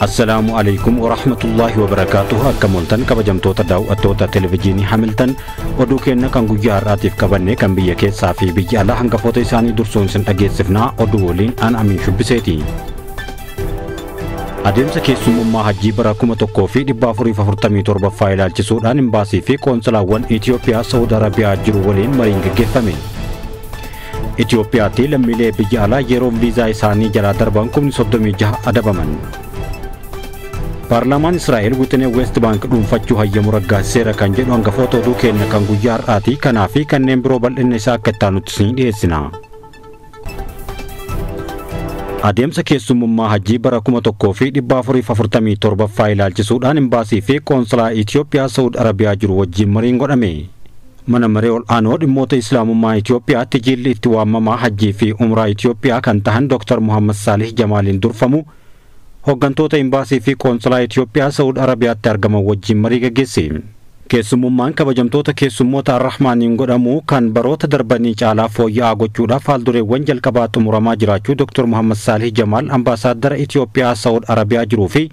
Assalaamu alaikum warahmatullaahi wabarakaatuh. Akka mooltan kabajamtoota daawwattoota televezyiinii Hamiltan, oduu keenya kan guyyaa har'aatiif qabanne kan biyya keessaa fi biyya alaa hangafoota isaanii dursuun isin dhageessifnaa. Oduu waliin an Amiin Shubbiseeti. Adeemsa keessummummaa hajjii bara 1447ffaa ilaalchisuudhaan imbaasii fi qoonsalaawwan Itoophiyaa Saawud Arabiyaa jiru waliin mariin gaggeeffame. Itoophiyaatti lammiilee biyya alaa yeroo viizaa isaanii jalaa darban 36,000 adabaman. Paarlaamaan Israa'el wixinee West Bank dhuunfachuu hayyamu raggaasiseera kan jedhu hangafoota oduu keenya kan guyyaa har'aati. Kanaa fi kanneen biroo bal'inna isaa akka itti aanutti isin dhiyeessina. Adeemsa keessummummaa hajjii bara 1447ffaa ilaalchisuudhaan imbaasii fi qoonsalaa Itoophiyaa Saawud Arabiyaa jiru wajjin mariin godhame. Mana maree ol aanoo dhimmoota Islaamummaa Itoophiyaatti jilli itti waamamaa hajjii fi umraa Itoophiyaa kan tahan Dr. Muhammad Saalih Jamaaliin durfamu hooggantoota imbaasii fi qoonsalaa Itoophiyaa Saawud Arabiyaatti argaman wajjin marii gaggeesse. Keessummummaan kabajamtoota keessummoota Arrahmaaniin godhamu kan baroota darbanii caalaa fooyya'aa gochuudhaaf haaldureewwan jalqabaa xumuramaa jiraachuu Dr. Muhammad Saalih Jamaal ambaasaaddara Itoophiyaa Saawud Arabiyaa jiruu fi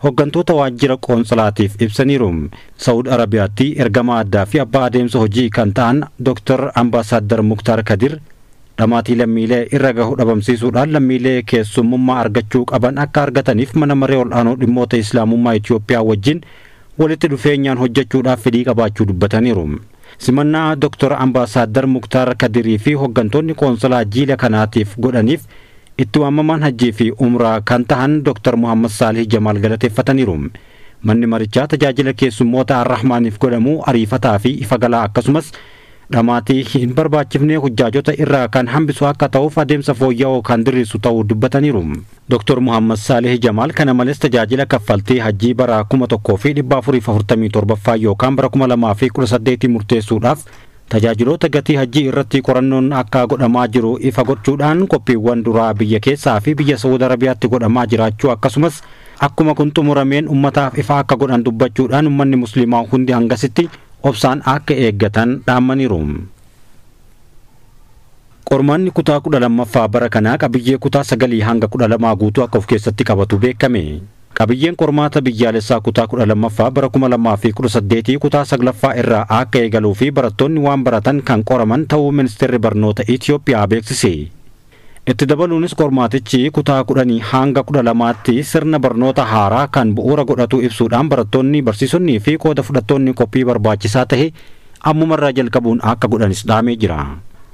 hooggantoota waajjira qoonsalaatiif ibsaniiru. Saawud Arabiyaatti ergamaa addaa fi abbaa adeemsa hojii kan ta'an Dr. Ambaasaaddar Muktaar Kadir dhamaatii lammiilee irra gahu dhabamsiisuudhaan lammiilee keessummummaa argachuu qaban akka argataniif mana maree ol'aanoo dhimmoota Islaamummaa Itoophiyaa wajjin walitti dhufeenyaan hojjechuudhaaf fedhii qabaachuu dubbataniiru. Simannaa Dr. Ambaasaaddar Muktaar Kadirii fi hooggantoonni qoonsalaa jiila kanaatiif godhaniif itti waamamaan hajjii fi umraa kan tahan Dr. Muhammad Saalih Jamaal galateeffataniiru. Manni marichaa tajaajila keessummoota Arrahmaaniif godhamu ariifataa fi ifa galaa akkasumas dhamaatii hin barbaachifne hujjaajota irraa kan hambisu akka ta'uuf adeemsa fooyya'oo kan diriirsu ta'uu dubbataniiru. Dr. Muhammad Saalih Jamaal kana malees tajaajila kaffaltii hajjii bara 1447ffaa yookaan bara 2018 murteessuudhaaf tajaajiloota gatii hajjii irratti qorannoon akka godhamaa jiru ifa gochuudhaan qophiiwwan duraa biyya keessaa fi biyya Saawud Arabiyaatti godhamaa jiraachuu akkasumas akkuma kun xumurameen ummataaf ifa akka godhan dubbachuudhaan ummanni musliimaa hundi hangasitti obsaan akka eeggatan dhaammaniiru. Qormaanni kutaa 12ffaa bara kanaa qabiyyee kutaa 9 hanga 12 guutuu akka of keessatti qabatu beekame. Qabiyyeen qormaata biyyaalessaa kutaa 12ffaa bara 2018 kutaa 9ffaa irraa akka eegaluu fi barattoonni waan baratan kan qoraman ta'uu ministeerri barnoota Itoophiyaa beeksise. Itti dabaluunis qormaatichi kutaa 10 hanga 12tti sirna barnoota haaraa kan bu'uura godhatu ibsuudhaan barattoonni, barsiisonnii fi qooda fudhattoonni qophii barbaachisaa ta'e ammumarraa jalqabuun akka godhanis dhaamee jira.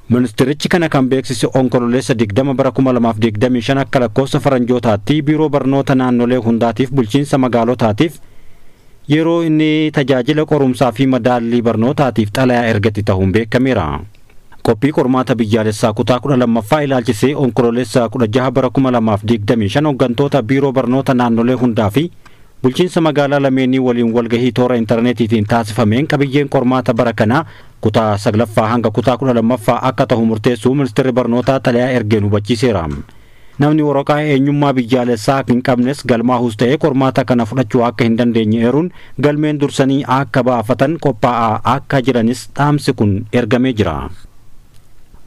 Ministerichi kana kan beeksise Onkololeessa 20 bara 2025 akka lakkoofsa faranjootaatti biiroo barnoota naannolee hundaatiif bulchiinsa magaalotaatiif yeroo inni tajaajila qorumsaa fi madaallii barnootaatiif xalayaa ergatti ta'uun beekameera. Qophii qormaata biyyaalessaa kutaa 12ffaa ilaalchisee Onkololeessa 16 bara 2025 hooggantoota biiroo barnoota naannolee hundaa fi bulchiinsa magaalaa lameenii waliin walgahii toora intarneetiitiin taasifameen qabiyyeen qormaata bara kanaa kutaa 9ffaa hanga kutaa 12ffaa akka ta'u murteessuu ministeerri barnootaa xalayaa ergeen hubachiiseera. Namni waraqaa eenyummaa biyyaalessaa hin qabnes galmaahus ta'ee qormaata kana fudhachuu akka hin dandeenye eeruun galmeen dursanii akka baafatan qophaa'aa akka jiranis dhaamsi kun ergamee jira.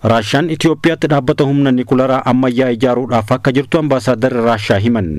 Raashaan Itoophiyaatti dhaabbata humna nikularaa ammayyaa ijaaruudhaaf akka jirtu ambaasaadarri Raashaa himan.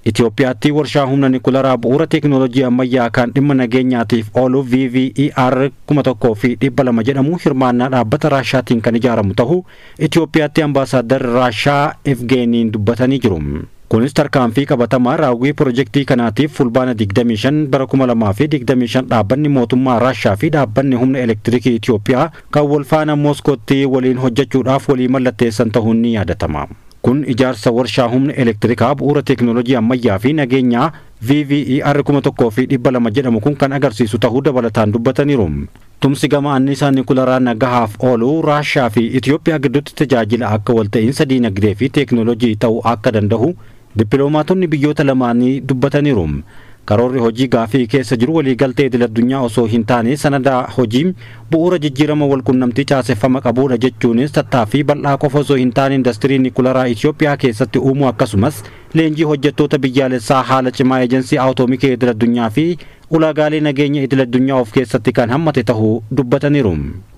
Itoophiyaatti warshaa humna nikularaa bu'uura teekinooloojii ammayyaa kan dhimma nageenyaatiif oolu VVER 1200 jedhamu hirmaannaa dhaabbata Raashaatiin kan ijaaramu ta'uu Itoophiyaatti ambaasaadarri Raashaa Evgeeniin dubbatanii jiru. Kunis tarkaanfii qabatamaa raawwii pirojektii kanaatiif fulbaana 25 bara 2025 dhaabbanni mootummaa Raashaa fi dhaabbanni humna elektirikii Itoophiyaa kan wal faana Mooskootti waliin hojjechuudhaaf walii mallatteessan ta'uun ni yaadatama. Kun ijaarsa warshaa humna elektirikaa bu'uura teekinooloojii ammayyaa fi nageenyaa VVER 1200 jedhamu kun kan agarsiisu ta'uu dabalataan dubbataniiru. Tumsi gama anniisaa nikularaa nagahaaf oolu Raashaa fi Itoophiyaa gidduutti tajaajila akka walta'iinsa diinagdee fi teekinooloojii ta'uu akka danda'u dippiloomaatonni biyyoota lamaanii dubbataniiru. Karoorri hojii gaafii keessa jiru waliigaltee idil-addunyaa osoo hin taane sanada hojii bu'uura jijjiirama walqunnamtii caaseffama qabudha jechuunis tattaaffii bal'aa qofa osoo hin taane indastirii nikularaa Itoophiyaa keessatti uumuu akkasumas leenjii hojjettoota biyyaalessaa haala cimaa eejensii atoomikii idil-addunyaa fi ulaagaalee nageenya idil-addunyaa of keessatti kan hammate ta'uu dubbataniiru.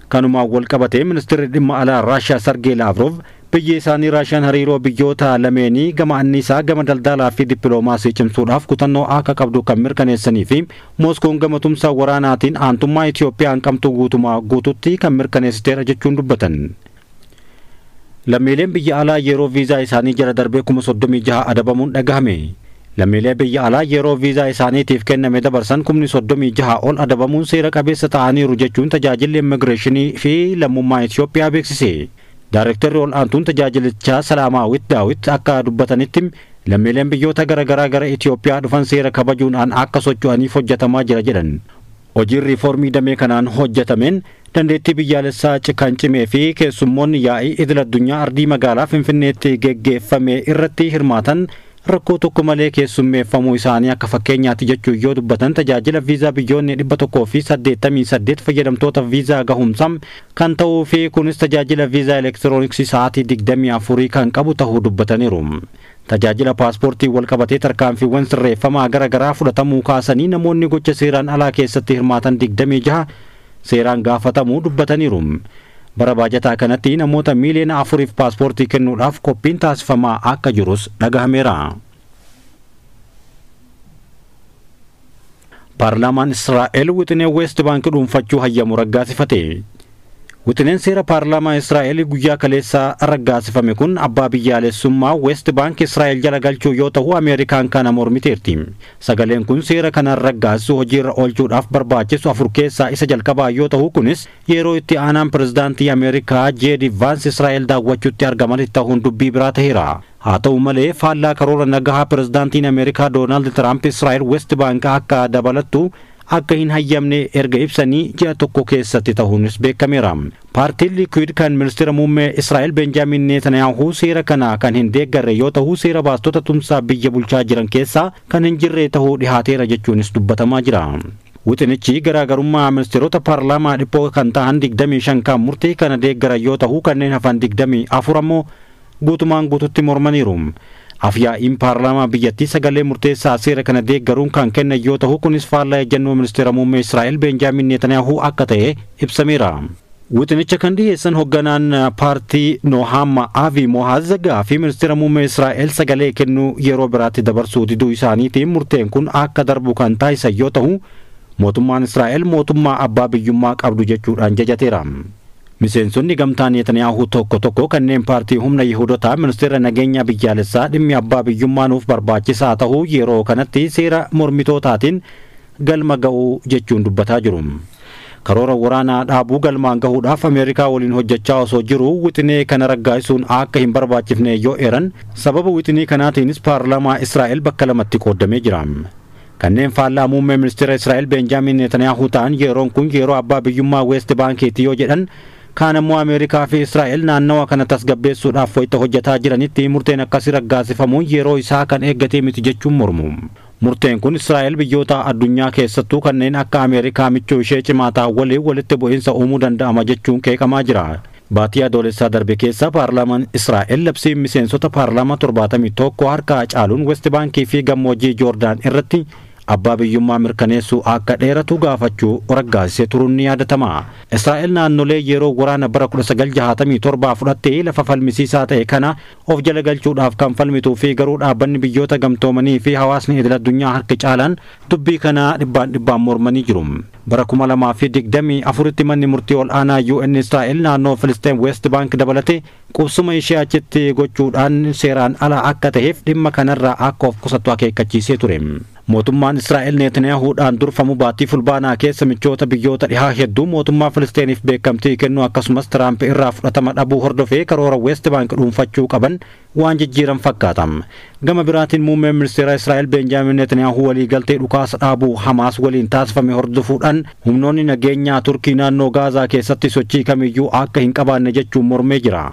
Kanumaan wal qabatee ministeerri dhimma alaa Raashaa Sargee Laavrov Biyyi isaanii Raashiyaan hariiroo biyyoota lameenii gama anniisaa, gama daldalaa fi dippiloomaasii cimsuudhaaf kutannoo akka qabdu kan mirkaneessanii fi Mooskoon gama tumsa waraanaatiin aantummaa Itiyoophiyaan qabdu guutumaa guututti kan mirkaneessiteera jechuun dubbatan. Lammiileen biyya alaa yeroo viizaa isaanii jala darbee 36,000 adabamuun dhagahame. Lammiilee biyya alaa yeroo viizaa isaaniitiif kenname dabarsan 36,000 ol adabamuun seera qabeessa ta'aniiru jechuun tajaajilli immigireeshinii fi lammummaa Itiyoophiyaa beeksise. Daarektarri ol aantuun tajaajilichaa Salaamaawit Daawit akka dubbatanitti lammiileen biyyoota garaagaraa gara Itiyoophiyaa dhufan seera kabajuudhaan akka socho'aniif hojjetamaa jira jedhan. Hojiin riiformii damee kanaan hojjetameen dandeettii biyyaalessaa kan cimee fi keessummoonni yaa'ii idil addunyaa ardii magaalaa Finfinneetti geggeeffame irratti hirmaatan rakkoo tokko malee keessummeeffamuu isaanii akka fakkeenyaatti jechuun yoo dubbatan, tajaajila viizaa biyyoonni 188 fayyadamtoota viizaa gahumsaa kan ta'uu fi kunis tajaajila viizaa elektirooniksii sa'aatii 24 kan qabu ta'uu dubbataniiru. Tajaajila paaspoortii wal qabatee tarkaanfiiwwan sirreeffamaa gara garaa fudhatamuu kaasanii namoonni gocha seeraan alaa keessatti hirmaatan 26 seeraan gaafatamuu dubbataniiru. Bara baajataa kanatti namoota miiliyoona 4f paaspoortii kennuudhaaf qophiin taasifamaa akka jirus dhagahameera. Paarlaamaan Israa'el wixinee Weest Baank dhuunfachuu hayyamu raggaasifate. Wixineen seera paarlaamaa Israa'el guyyaa kaleessaa raggaasifame kun abbaa biyyaalessummaa Weest Baank Israa'el jala galchuu yoo ta'u, Ameerikaan kana mormiteerti. Sagaleen kun seera kanaan raggaasisu hojiirra oolchuudhaaf barbaachisu afur keessaa isa jalqabaa yoo ta'u, kunis yeroo itti aanaan pirezidaantii Ameerikaa Jeedi Vaans Israa'el daawwachuutti argamanitti ta'uun dubbii biraa ta'eera. Haa ta'u malee, faallaa karoora nagahaa pirezidaantiin Ameerikaa Doonaald Tiraamp Israa'el Weest Baank akka dabalattu akka hin hayyamne erga ibsanii ji'a tokko keessatti ta'uunis beekameera. Paartiin Liikuid kan ministeera muummee Israa'el Benjaamin Netanyaahuu seera kana kan hin deeggarre yoo ta'u, seera baastota tumsaa biyya bulchaa jiran keessaa kan hin jirre ta'uu dhihaateera jechuunis dubbatamaa jira. Wixinichi garaagarummaa ministeerota paarlaamaa dhiphoo kan ta'an 25 kan murtii kana deeggaran yoo ta'u, kanneen hafan 24 ammoo guutumaan guututti mormaniiru. Afyaa'iin paarlaamaa biyyattii sagalee murteessaa seera kana deeggaruun kan kennan yoo ta'u, kunis faallaa ejjennoo ministeera muummee Israa'el Benjaamin Netanyaahuu akka ta'e ibsameera. Wixinicha kan dhiyeessan hoogganaan paartii Nohaama Avi Mohaaz fi ministeera muummee Israa'el sagalee kennuu yeroo biraatti dabarsuu diduu isaaniitiin murteen kun akka darbu kan taasisan yoo ta'u, mootummaan Israa'el mootummaa abbaa biyyummaa qabdu jechuudhaan jajateera. Miseensonni gamtaa Netanyaahuu tokko tokko kanneen paartii humna Yihudotaa ministeera nageenya biyyaalessaa dhimmi abbaa biyyummaa nuuf barbaachisaa ta'uu yeroo kanatti seera mormitootaatiin galma ga'uu jechuun dubbataa jiru. Karoora waraanaa dhaabuu galmaan gahuudhaaf Ameerikaa waliin hojjechaa osoo jiru wixinee kana raggaasisuun akka hin barbaachifne yoo eeran, sababa wixinee kanaatiinis paarlaamaa Israa'el bakka lamatti qoodamee jira. Kanneen faallaa muummee ministeera Israa'el Benjaamin Netanyaahuu ta'an yeroon kun yeroo abbaa biyyummaa Weest Baankiiti yoo jedhan, kaan ammoo Ameerikaa fi Israa'el naannawa kana tasgabbeessuudhaaf wayita hojjetaa jiranitti murteen akkasii raggaasifamuun yeroo isaa kan eeggatee miti jechuun mormu. Murteen kun Israa'el biyyoota addunyaa keessattuu kanneen akka Ameerikaa michuu ishee cimaa ta'an waliin walitti bu'iinsa uumuu danda'ama jechuun qeeqamaa jira. Baatii Adoolessaa darbe keessa paarlaamaan Israa'el labsii miseensota paarlaamaa 71 harka caaluun West Baankii fi gammoojjii Joordaan irratti abbaa biyyummaa mirkaneessuu akka dheeratu gaafachuu raggaasisee turuun ni yaadatama. Israa'el naannolee yeroo waraana bara 1967 fudhattee lafa falmisiisaa ta'e kana of jala galchuudhaaf kan falmituu fi garuu dhaabbanni biyyoota gamtoomanii fi hawaasni idil addunyaa harki caalaan dubbii kana dhibbaan dhibbaan mormanii jiru. Bara 2024tti manni murtii ol aanaa UN Israa'el naannoo Filisteen West Bank dabalatee qubsuma ishee achitti gochuudhaan seeraan ala akka ta'eef dhimma kanarraa akka of qusattu akeekkachiisee ture. Mootummaan Israa'el Netanyahuudhaan durfamu baatii Fulbaanaa keessa michoota biyyoota dhihaa hedduu mootummaa Filisteeniif beekamtii kennuu akkasumas Tiraamp irraa fudhatama dhabuu hordofee karoora West Bank dhuunfachuu qaban waan jijjiiran fakkaata. Gama biraatiin muummeen ministeera Israa'el Benjaamin Netanyahu waliigaltee dhukaasa dhaabuu Hamaas waliin taasifame hordofuudhaan humnoonni nageenyaa Turkii naannoo Gaazaa keessatti sochii kamiyyuu akka hin qabaanne jechuun mormee jira.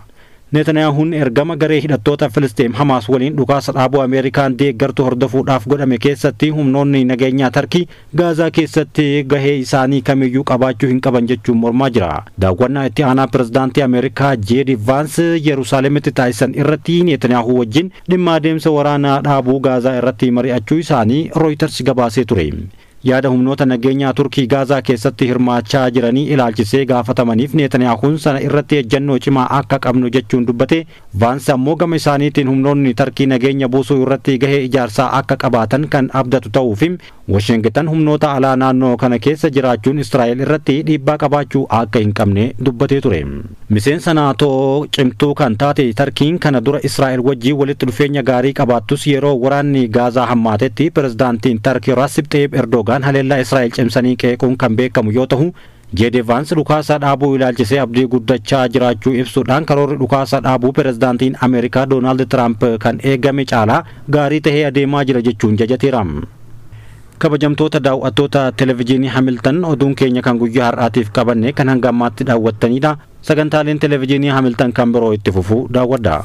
Netanyahuun ergama garee hidhattoota Filisteem Hamaas waliin dhukaasa dhaabuu Ameerikaan deeggartu hordofuudhaaf godhame keessatti humnoonni nageenyaa Tarkii Gaazaa keessatti gahee isaanii kamiyyuu qabaachuu hin qaban jechuun mormaa jira. Daawwannaa itti aanaa pirezidaantii Ameerikaa Jeedi Vaans Yerusaalemitti taasisan irratti Netanyahu wajjin dhimma adeemsa waraanaa dhaabuu Gaazaa irratti mari'achuu isaanii Rooyiters gabaasee ture. Yaada humnoota nageenyaa Turkii Gaazaa keessatti hirmaachaa jiranii ilaalchisee gaafatamaniif Netaniyaahuun sana irratti ejjennoo cimaa akka qabnu jechuun dubbate. Vaansi ammoo gama isaaniitiin humnoonni Tarkii nageenya buusuu irratti gahee ijaarsaa akka qabaatan kan abdatu ta'uu fi Washington humnoota alaa naannoo kana keessa jiraachuun Israa'el irratti dhiibbaa qabaachuu akka hin qabne dubbatee ture. Miseensa naatoo cimtuu kan taate Tarkiin kana dura Israa'el wajjin walitti dhufeenya gaarii qabaattus yeroo waraanni Gaazaa hammaatetti pirezidaantiin Tarkii Raasib Xayyib Erdogaan haleellaa Israa'el cimsanii qeequun kan beekamu yoo ta'u, Jeedi Vaans dhukaasa dhaabuu ilaalchisee abdii guddachaa jiraachuu ibsuudhaan karoorri dhukaasa dhaabuu pirezidaantiin Ameerikaa Doonaald Tiraamp kan eegame caalaa gaarii tahee adeemaa jira jechuun jajateera. Kabajamtoota daawwattoota televezyiinii Hamilton, oduun keenya kan guyyaa har'aatiif qabanne kan hanga ammaatti daawwattanidha. Sagantaaleen televezyiinii Hamilton kan biroo itti fufuu daawwadha.